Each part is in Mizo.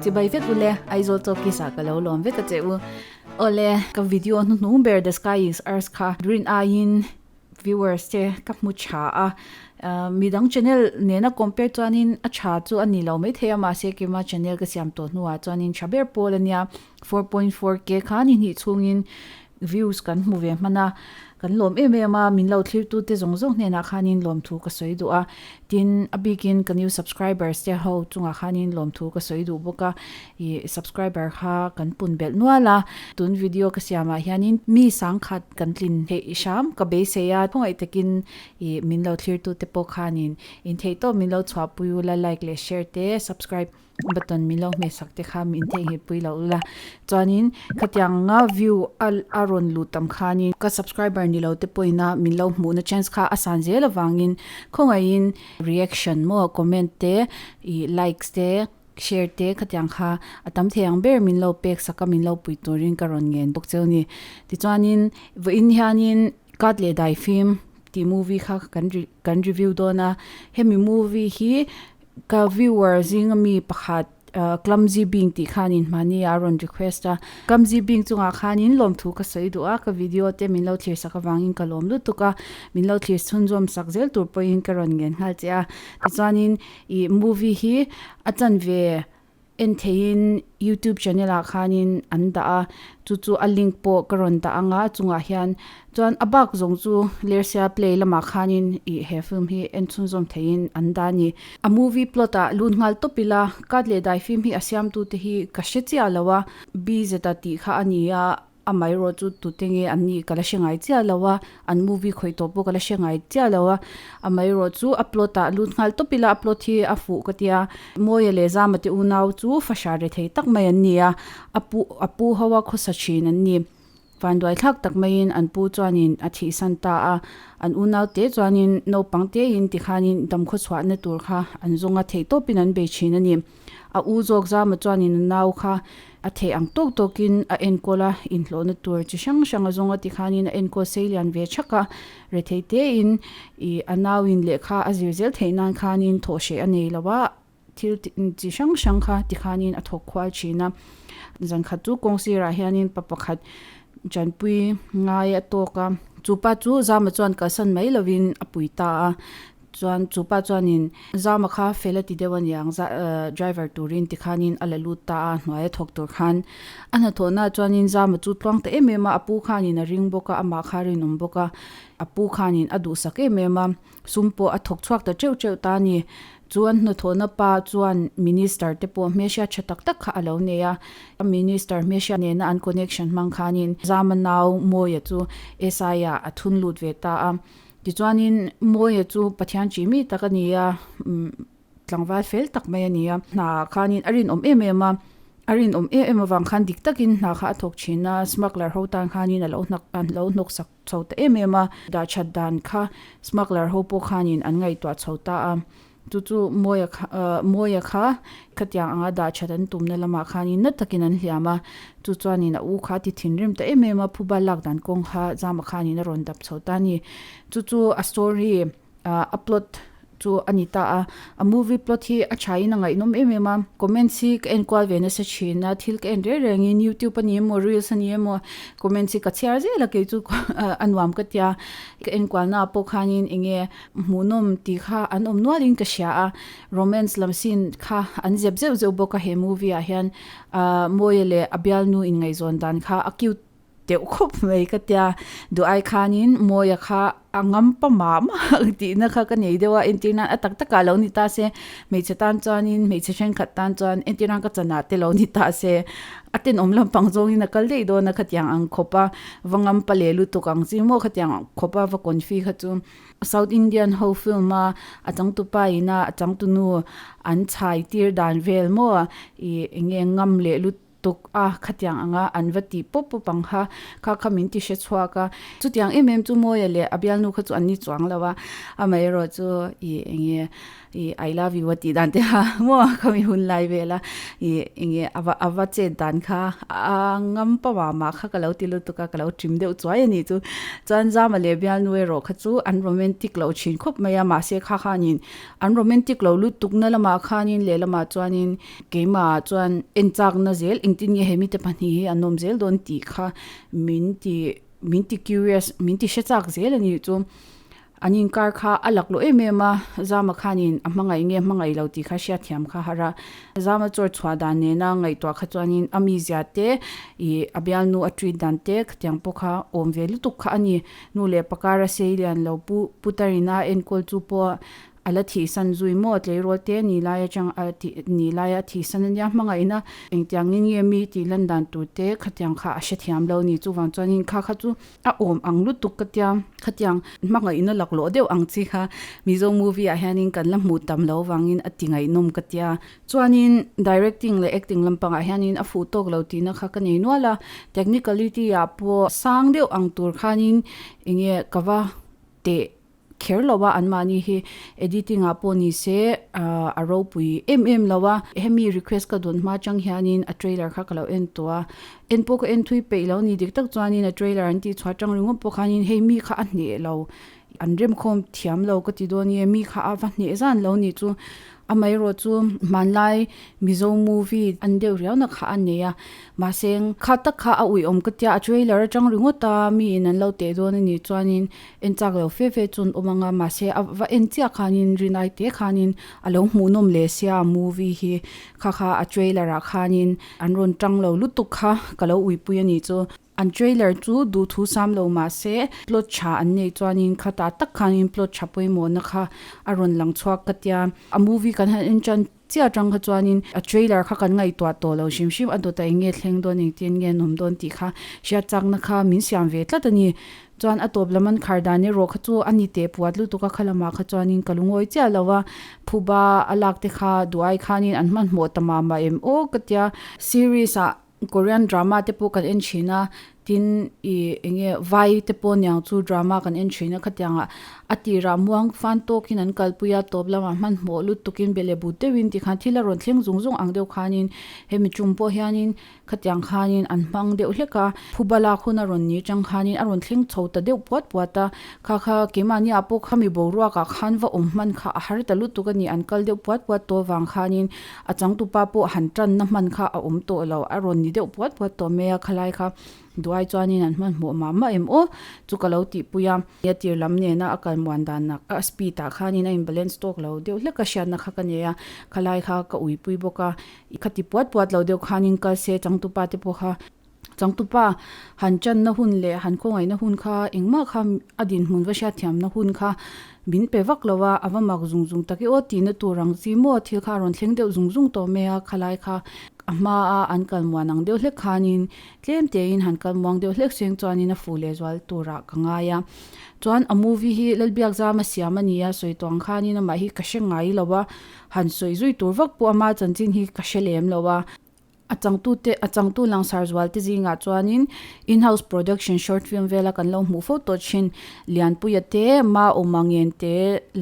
Chibai vek ule, Aizawl Talkies ah ka lo lawm vek a che u. Awle, ka video hnuhnung ber The Sky Is Ours kha rin aiin viewers te ka hmu tha a. Midang channel nena compare chuanin a tha chu a ni lo maithei a, mahse keima channel ka siam tawh hnuah chuanin tha ber pawl a nia. 4.4K kha ni hnih chhungin views kan hmu ve hman a, kan lawm em em a, min lo thlirtu te zawng zawng hnenah khanin lawmthu ka sawi duh a, tin a bikin ka new subscribers te ho chungah khanin lawmthu ka sawi duh bawk a, ih subscriber kha kan pun belh nual a, tun video ka siamah hianin mi sangkhat kan tlin theih hram ka beisei a, khawngaih takin ih min lo thlirtu te pawh khanin intheihtawp min lo chhuahpui ula like leh share te subscribe button min lo hmeh sak te kha min theihnghilh pui loh la chuanin khatianga view a a rawn luh tam khanin ka subscriber ni lo te pawhin a min lo hmuhna chance kha a san zel avangin khawngaihin reaction maw comment te ih likes te share te khatiang kha a tam thei ang ber min lo pek sak a min lo pui turin ka rawn ngen bawk cheu a ni tichuanin vawiin hianin cut leh dai fim tih movie kha kan kan review dawn a hemi movie hi. Ka viewer zinga mi pakhat Clumsy Being tih khanin hmani a rawn request a, Clumsy Being chungah khanin lawmthu ka sawi duh a, ka video te min lo thlir sak avangin ka lawm lutuk a, min lo thlir chhunzawm sak zel tur pawhin ka rawn ngen nghal che a, tichuanin ih movie hi a chanve en theihin youtube channel ah khanin an dah a chu chu a link pawh ka rawn dah ang a chungah hian chuan a bak zawng chu lersia play lamah khanin ih he film hi en chhunzawm theihin an dah a ni a movie plot ah lut nghal tawp ila kat leh dai film hi a siam tu te hi ka hre chiah lo a bi zeta tih kha a ni a. Amaherawh chu tute nge an nih ka la hre ngai chiah lo a, an movie khawih tawh pawh ka la hre ngai chiah lo a, amaherawh chu a plot ah lut nghal tawp ila a plot hi a fuh ka tia, Mawia leh Zama te unau chu fahra re thei tak mai an ni a, a pu a pu ho a khawsa thin an ni. Vanduai thlak tak maiin an pu chuanin a thihsan ta a, an unau te chuanin naupang tein tikhanin damkhaw chhuahna tur kha an zawng a theih tawpin an bei thin a ni. A u zawk Zama chuanin a nau kha a theih ang tawk tawkin a enkawl a, inhlawhna tur chi hrang hrang a zawng a tikhanin a enkawl sei lian ve thak a, rethei tein ih a nauin lehkha a zir zel theih nan khanin thawh hreh a nei lo a, thil chi hrang hrang kha tikhanin a thawk khual thin a. Zan khat chu kawng sirah hianin pa pakhat chanpui ngai a tawk a, chu pa chu Zama chuan kalsan mai lovin a pui ta a. Chuan chu pa chuanin Zama kha fel a ti deuh a niang za driver turin tikhanin a la lut ta a, hnuai a thawk tur khan a hnathawhna chuanin Zama chu tluang ta em em a, a pu khanin a ring bawk a, amah kha a rinawm bawk a, a pu khanin a duhsak em em a, sum pawh a thawk chhuak ta teuh teuh ta a ni. Chuan hnathawhna pa chuan minister te pawh hmehria tha tak tak kha a lo nei a, minister hmehria nena an connection hmang khanin Zama nau Mawia chu SI ah a thun lut ve ta a. Tichuanin Mawia chu Pathian chi mi tak a ni a, tlangval fel tak mai a ni a. Hna khanin a rinawm em em a, a rinawm em em avang khan dik takin hna kha a thawk thin a, smuggler ho tan khanin a lo hnak an lo hnawk sak chho ta em em a, dah that dan kha smuggler ho pawh khanin an ngaihtuah chho ta a. Chu chu Mawia kha Mawia kha khatiang anga dah that an tumna lamah khanin na takin an hliam a, chu chuanin a u kha a ti thinrim ta em em a, phuba lak dan kawng kha Zama khanin a rawn dap chho ta a ni. Chu chu a story a plot chu a ni ta a, a movie plot hi a thain a ngaihnawm em em a, comments hi ka enkual ve nasa thin a, thil ka en reng rengin youtube a ni emaw reels a ni emaw comments hi ka chhiar zel a kei chu a nuam ka tia, ka enkualna ah pawh khanin eng nge Hmuhnawm tih kha an awm nualin ka hria a, romance lam scene kha an zep zeuh zeuh bawk a he movie ah hian ahh Mawia leh a bialnu inngaihzawn dan kha a cute deuh khawp mai ka tia, duh ai khanin Mawia kha a ngam pa mah mah tihna kha ka nei deuh a, entir nan a tak takah lo ni ta se hmeichhe tan chuanin hmeichhe thenkhat tan chuan entir nan ka chanah te lo ni ta se a tenawm lampang zawngin a kal daih dawn a khatiang ang khawp a va ngam pa leh lutuk ang chi maw khatiang khawp a va confi kha chu. South Indian ho film a a changtupa ina a changtunu an chhai tir dan vel maw ih eng nge ngam leh lut. lutuk a khatiang anga an va tih pawp pawp ang kha kha kha min ti hre chhuak a chutiang em em chu Mawia leh a bialnu kha chu an ni chuang lo a amaherawh chu ih eng nge ih I love you a tih dan te kha maw khami hun lai vel a ih eng nge a va a va chet dan kha a ngam pa mah mah kha ka lo ti lutuk a ka lo ṭim deuh chuai a nih chu chuan Zama leh bialnu erawh kha chu an romantic lo ṭhin khawp mai a mahse kha khanin an romantic lo lutuk na lamah khanin lehlamah chuanin keimah chuan en chakna zel engtin nge hemi te pahnih hi an awm zel dawn tih kha min ti min ti curious min ti hre chak zel a nih chu an inkar kha a laklawh em em a Zama khanin a hmangaih nge hmangaih lo tih kha hriatthiam kha har a Zama chawr chhuah dan nena ngaihtuah kha chuanin a mizia te ih a bialnu a treat dan te khatiang pawh kha awm ve lutuk kha a ni. Nu leh pakar a sei lian lo pu Putarina enkawl chu pawh a la thihsan zui maw tleirawl te ni lai atang a tih ni lai a thihsan ania hmangaihna engtiangin nge mi tih lan dan tur te khatiang kha a hrethiam lo ni chuvang chuanin kha kha chu a awm ang lutuk ka tia khatiang hmangaihna laklawh deuh ang chi kha Mizo movie ah hianin kan la hmuh tam lo vangin a ti ngaihnawm ka tia. Chuanin directing leh acting lampangah hianin a fuh tawk lo tihna kha ka nei nual a, technicality ah pawh sang deuh ang tur khanin eng nge ka va teh kher lo a anmahni hi editing ah pawh ni se a ropui em em lo a, hemi request ka dawn hma chang hianin a trailer kha ka lo en tawh a, en pawh ka en thui peih lo ni dik tak chuanin a trailer an tih chhuah chang ringawt pawh khanin hei mi kha a hneh lo An remkhawm thiam lo ka ti dawn nge mi kha a va hneh zan lo nih chu amaherawh chu hmanlai Mizo movie an deuh riau na kha a nei a mahse kha tak kha a uiawm ka tia a trailer atang ringawt a mi in an lo teh dawn a nih chuanin en chak lo fe fe chu an awm ang a mahse a va en chiah khanin rinai te khanin a lo hmuhnawm leh sia movie hi kha kha a trailer ah khanin an rawn tang lo lutuk kha ka lo uipui a nih chu. An trailer chu duhthu sam lo mah se plot tha an neih chuanin khatah tak khanin plot tha pawimawhna kha a rawn lang chhuak ka tia. A movie kan han en tan chiah atang kha chuanin a trailer kha kan ngaihtuah tawh lo hrim hrim a dawtah eng nge thleng dawn engtin nge an awm dawn tih kha hriat chakna kha min siam ve tlat a ni. Chuan a tawp lam an khar dan erawh kha chu a ni teh puat lutuk a kha lamah kha chuanin ka lungawi chiah lo a, phuba a lak te kha duai khanin an hmanhmawh ta mah mah em aw ka tia. Series ah Korean drama te pawh kan en thin a, tin ih eng nge vai te pawh niang chu drama kan en thin a khatiangah a tirah muang fan tawkin an kalpui a tawp lamah hmanhmawh lutukin be leh but deuhin tikhan thil a rawn thleng zung zung ang deuh khanin hemi tum pawh hianin khatiang khanin an hmang deuh hlek a phuba lak hun a rawn ni chang khanin a rawn thleng chho ta deuh puat puat a kha kha keimahni ah pawh khami boruakah khan va awm hman kha a har ta lutuk a ni an kal deuh puat puat tawh avang khanin A changtupa pawh han tanna hman kha a awm tawh lo, a rawn ni deuh puat puat tawh mai a, khalai kha duai chuanin an hmanhmawh mah mah em aw chu ka lo tihpui a. A tir lam nena a kal muan danah a speed ah khanin a in balance tawk lo deuh hlek a hriatna kha ka nei a, khalai kha ka uipui bawk a, kha ti puat puat lo deuh khanin kal se changtupa te pawh kha Changtupa, han channa hun leh han khawngaihna hun kha engmah kha a dinhmun va hriatthiamna hun kha min pe vak lo a, a va mak zung zung tak e aw tihna tur ang chi maw thil kha a rawn thleng deuh zung zung tawh mai a, khalai kha a hmaa an kal muan ang deuh hlek khanin tlem tein han kal muang deuh hlek seng chuanin a fuh leh zual turah ka ngai a. Chuan a movie hi Lalbiakzama siam a ni a, sawi tawh ang khanin amah hi ka hre ngai lo a, han sawi zui tur vak pawh ama chanchin hi ka hre lem lo a. A changtute a changtu langsar zual te zingah chuanin in-house production short film vela kan lo hmuh fo tawh thin Lianpuia te, Ma Awma Ngen te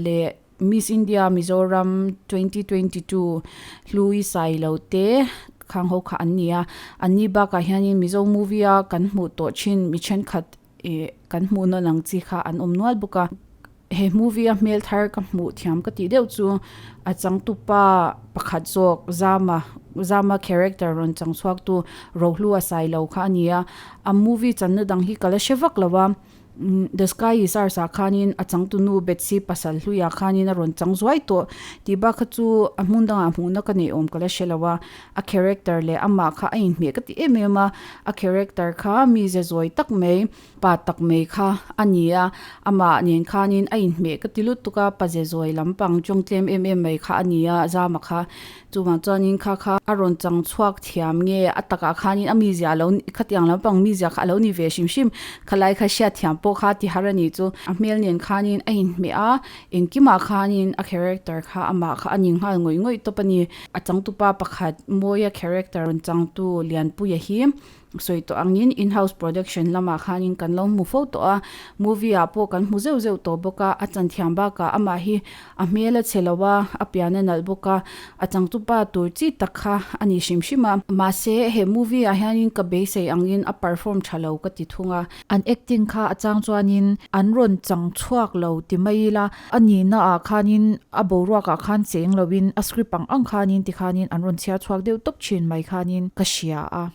leh Miss India Mizoram 2022 Hlui Sailo te khang ho kha an ni a. Anni bakah hianin Mizo movie a kan hmuh tawh thin mi thenkhat ih kan hmuh nawn ang chi kha an awm nual bawk a. He movie a hmel thar ka hmuh thiam ka tih deuh chu a changtupa pakhat zawk Zama Zama character rawn chang chhuak tu Rohlu a sai lo kha a ni a a movie channa dang hi ka la hre vak lo a the sky is ours ah khanin a changtunu Betsy pasal hluiah khanin a rawn chang zuai tawh tih bak kha chu a hmun dangah hmuhna ka neih awm ka la hre lo a a character leh amah kha a inhmeh ka ti em em a a character kha mi ze zawi tak mai. Pa tak mai kha a ni a, amah nen khanin a inhmeh ka ti lutuk a, pa ze zawi lampang tawng tlem em em mai kha a ni a, Zama kha. Chuvang chuanin kha kha a rawn chang chhuak thiam nge a takah khanin a mizia a lo khatiang lampang mizia kha a lo ni ve hrim hrim, khalai kha hriat thiam pawh kha ti har a nih chu. A hmel nen khanin a inhmeh a, engkimah khanin a character kha amah kha a ni nghal ngawih ngawih tawp a ni. A changtupa pakhat Mawia character rawn changtu Lianpuia hi sawi tawh angin in-house production lamah khanin kan lo hmu fo tawh a, movie ah pawh kan hmu zeuh zeuh tawh bawk a, a chanthiam bakah amah hi a hmel a chhe lo a, a pian a nalh bawk a, a changtupa tur chi tak kha a ni hrim hrim a. Mahse, he movie ah hianin ka beisei angin a perform tha lo ka ti thung a. An acting kha a chang chuanin an rawn chang chhuak lo ti mai ila, a nihna ah khanin a boruak ah khan cheng loin a script ang ang khanin tikhanin an rawn chhiar chhuak deuh tawp thin mai khanin ka hria a.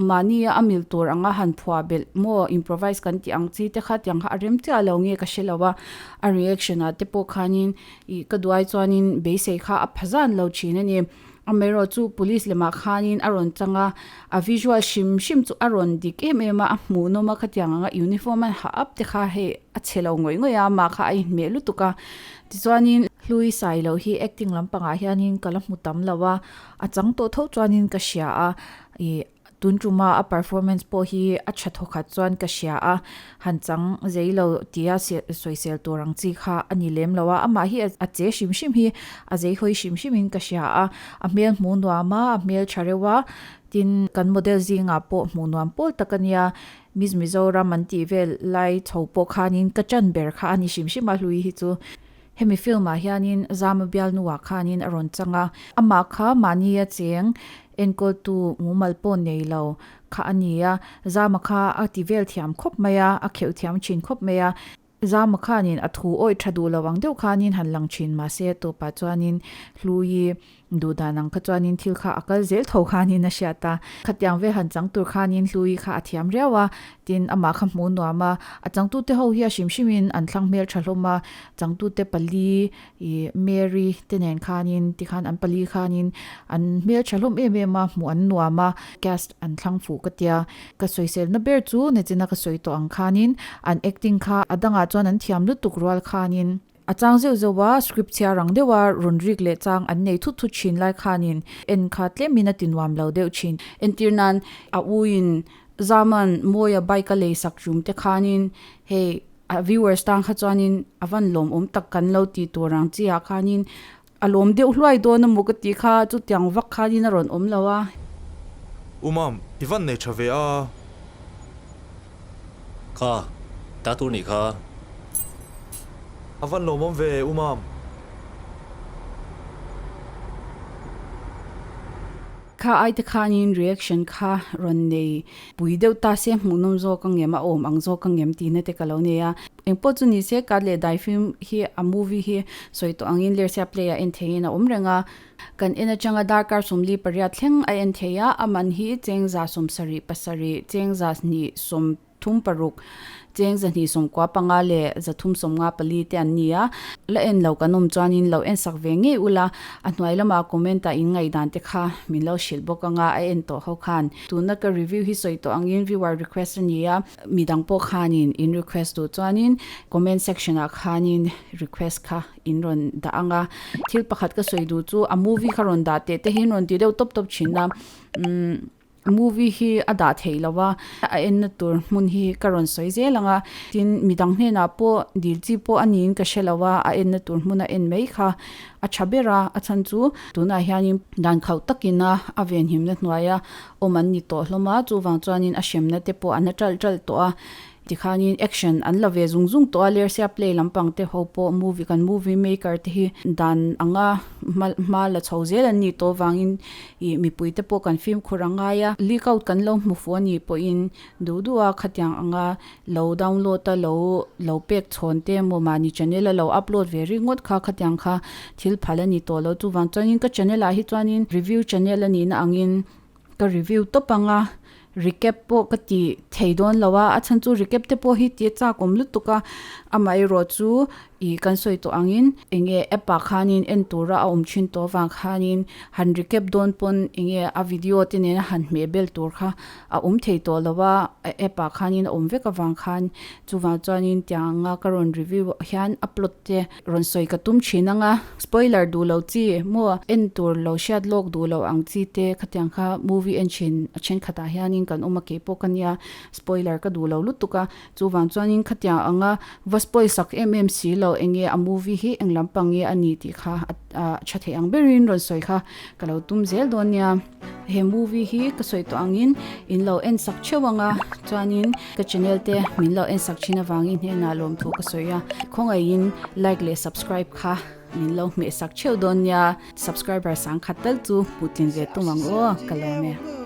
Mahnia a mil tur anga han phuah belh maw improvise kan tih ang chi te kha tiang kha a rem chiah lo nge ka hre lo a, a reaction ah te pawh khanin ih ka duai chuanin beisei kha a pha zan lo thin a ni. Amaherawh chu police lemah khanin a rawn chang a, a visual hrim hrim chu a rawn dik em em a, a hmuhnawm a khatiang anga uniform an ha up te kha hei a chhe lo ngawih ngawih a, amah kha a inhmeh lutuk a. Tichuanin Hlui sai loh hi acting lampangah hianin ka la hmu tam lo a, a chang tawh tho chuanin ka hria a, ih tun tuma a performance pawh hi a tha thawkhat chuan ka hria a, han chang zei lo tia sawisel tur ang chi kha a ni lem lo a, amah hi a che hrim hrim hi a zei hawi hrim hrim in ka hria a, a hmel hmuh nuam a, a hmel tha reuh a, tin kan model zingah pawh hmuh nuam pawl tak a nia, Miss Mizoram an tih vel lai chho pawh khanin ka chan ber kha a ni hrim hrim a hlui hi chu. Hemi film ah hianin Zama bialnuah khanin a rawn chang a, amah kha mahnia cheng enkawltu mumal pawh nei lo kha a ni a, Zama kha a ti vel thiam khawp mai a, a kheuh thiam thin khawp mai a. Zama khanin a thu awih tha duh lo ang deuh khanin han lang thin mahse a tawpah chuanin Hlui Duh dan ang kha chuanin thil kha a kal zel tho khanin a hriat a. Khatiang vel han chang tur khanin Hlui kha a thiam riau a, tin amah kha hmuh nuam a. A changtute ho hi a hrim hrimin an thlang hmel tha hlawm a, changtute pali ih Mary te nen khanin tikhan an pali khanin an hmel tha hlawm em em a, hmuh an nuam a, cast an thlang fuh ka tia. Ka sawiselna ber chu Nechina ka sawi tawh ang khanin an acting kha a dangah chuan an thiam lutuk rual khanin. A chang zeuh zeuh a, script chhiar ang deuha rawn rik leh chang an nei thut thut thin lai khanin en kha tlemin a ti nuam lo deuh thin. Entir nan a uin Zaman Mawia bike a lei sak tum te khanin hei a viewers tan kha chuanin a van lawmawm tak kan lo ti tur ang chi ah khanin a lawm deuh hluai dawn a maw ka tih kha chutiang vak khanin a rawn awm lo a. U Mam, i van nei tha ve a. Kha, ta tur nih kha. A van lawmawm ve, U Mam. Kha ai te khanin reaction kha rawn nei pui deuh ta se hmuhnawm zawk ang em, a awm ang zawk ang em tihna te ka lo nei a. Engpawh chu ni se Kat leh Dai film hi a movie hi sawi tawh angin Lersia play ah en theihin a awm reng a. Kan en atanga darkar 48 thleng a en thei a, a man hi cheng 77, cheng 236, cheng 295 leh 354 te an ni a. La en lo kan awm chuanin lo en sak ve ngei ula, a hnuai lamah comment ah in ngaihdan te kha min lo hrilh bawk anga a en tawh ho khan. Tuna ka review hi sawi tawh angin viewer request a ni a, midang pawh khanin in request duh chuanin comment section ah khanin request kha in rawn dah ang a. Thil pakhat ka sawi duh chu a movie kha rawn dah teh te hi in rawn ti deuh tawp tawp thin a, umm movie hi a dah theih lo a, a enna tur hmun hi ka rawn sawi zel ang a, tin midang hnenah pawh dil chi pawh a niin ka hre lo a, a enna tur hmun a en mai kha a tha ber a, a chhan chu tunah hianin dan khauh takin a a venhimna hnuaia awm an ni tawh hlawm a, chuvang chuanin a hremna te pawh an la ṭalh ṭalh tawh a. Tikhanin action an la ve zung zung tawh a, Lersia play lampang te ho pawh movie kan movie maker te hi dan anga hma hma la chho zel an nih tawh vangin ih mipui te pawh kan fimkhur a ngai a, leak out kan lo hmu fuh a nih pawhin duh duh a khatiang anga lo download a lo lo pek chhawn te emaw mahni channel a lo upload ve ringawt kha khatiang kha thil phal a ni tawh lo chuvang chuanin ka channel ah hi chuanin review channel a nihna angin Ka review tawp ang a, recap pawh ka ti thei dawn lo a, a chhan chu recap te pawh hi ti a chak awm lutuk a, amaherawh chu Ih kan sawi tawh angin enge app ah khanin en tura a awm thin tawh avang khanin han recap dawn pawn enge a video te nena han hmeh bel tur kha a awm thei tawh lo a, app ah khanin a awm vek avang khan chuvang chuanin tiang anga ka rawn review hian a plot te rawn sawi ka tum thin ang a, spoiler duh lo chi maw en tur lo hriat lawk duh lo ang chi te khatiang kha movie en thin a thenkhatah hianin kan awm a keipawh ka nia spoiler ka duh lo lutuk a. Chuvang chuanin khatiang anga va spoil sak em em si lo enge a movie hi eng lampang nge a ni tih kha a tha thei ang berin rawn sawi kha ka lo tum zel dawn nia. He movie hi ka sawi tawh angin in lo en sak theuh anga chuanin ka channel te min lo en sak thin avangin hnenah lawmthu ka sawi a, khawngaihin like leh subscribe kha min lo hmeh sak theuh dawn nia. Subscriber sangkhat tal chu putlin ve tum ang aw ka lawm e.